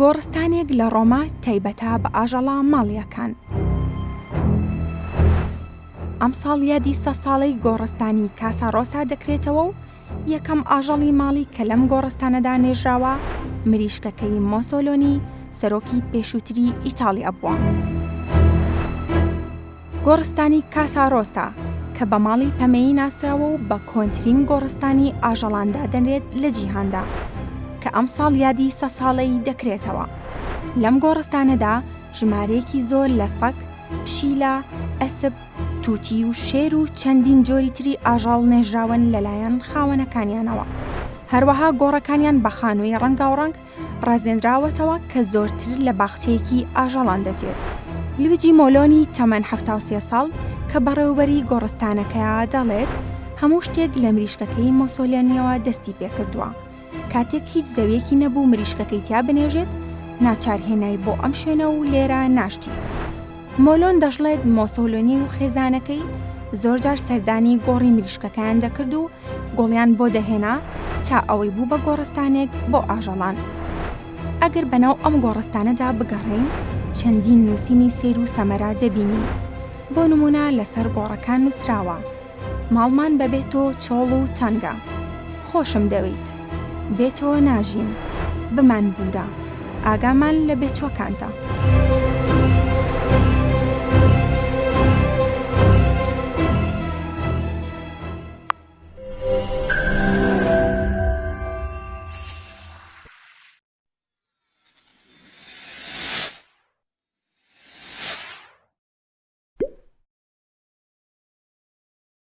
گۆڕستانێک لە ڕۆما تایبەتە بە ئاژەڵە ماڵییەکان. ئەمساڵ یادی سە ساڵەی گۆڕستانی کاساڕۆسا دەکرێتەوە و یەکەم ئاژەڵی ماڵی کە لەم گۆڕستانەدا نێژراوە مریشکەکەی مۆسۆلۆنی سەرۆکی پێشووتری ئیتاڵیا بووە. گۆڕستانی کاسارۆسا کە بە ماڵی پەمەیی ناسراوە و بە کۆنترین گۆڕستانی ئاژەڵان دادەنرێت لە جیهاندا کە ئەمساڵ یادی سە ساڵەی دەکرێتەوە. لەم گۆڕستانەدا ژمارەیەکی زۆر لە سەگ، پشیلە، ئەسپ، توتی و شێر و چەندین جۆری تری ئاژەڵ نێژراون لەلایەن خاوەنەکانیانەوە. هەروەها گۆڕەکانیان بە خانووی ڕەنگاوڕەنگ ڕازێنراوەتەوە کە زۆرتر لە باخچەیەکی ئاژەڵان دەچێت. لویجی مۆلۆنی تەمەن 73 ساڵ کە بەڕێوەبەری گۆڕستانەکەیە دەڵێت، هەموو شتێک لە مریشکەکەی مۆسۆلێنییەوە دەستی پێکردووە. کاتێک هیچ زەویەکی نەبوو مریشکەکەی تیا بنێژێت، ناچار هێنای بۆ ئەم شوێنە و لێرە ناشتی. مۆلۆن دەشڵێت مۆسۆلۆنی و خێزانەکەی زۆرجار سەردانی گۆڕی مریشکەکەیان دەکرد و گوڵیان بۆ دەهێنا تا ئەوەی بوو بە گۆڕستانێک بۆ ئاژەڵان. ئەگەر بەناو ئەم گۆڕستانەدا بگەڕێین چەندین نووسینی سەیر و سەمەرە دەبینین. بۆ نموونە لەسەر گۆڕەکان نووسراوە، ماڵمان بەبێ تۆ چۆڵ و تەنگە. خۆشم دەوێیت. بێ تۆ ناژیم. بمانبوورە. ئاگامان لە بێچووەکانتە.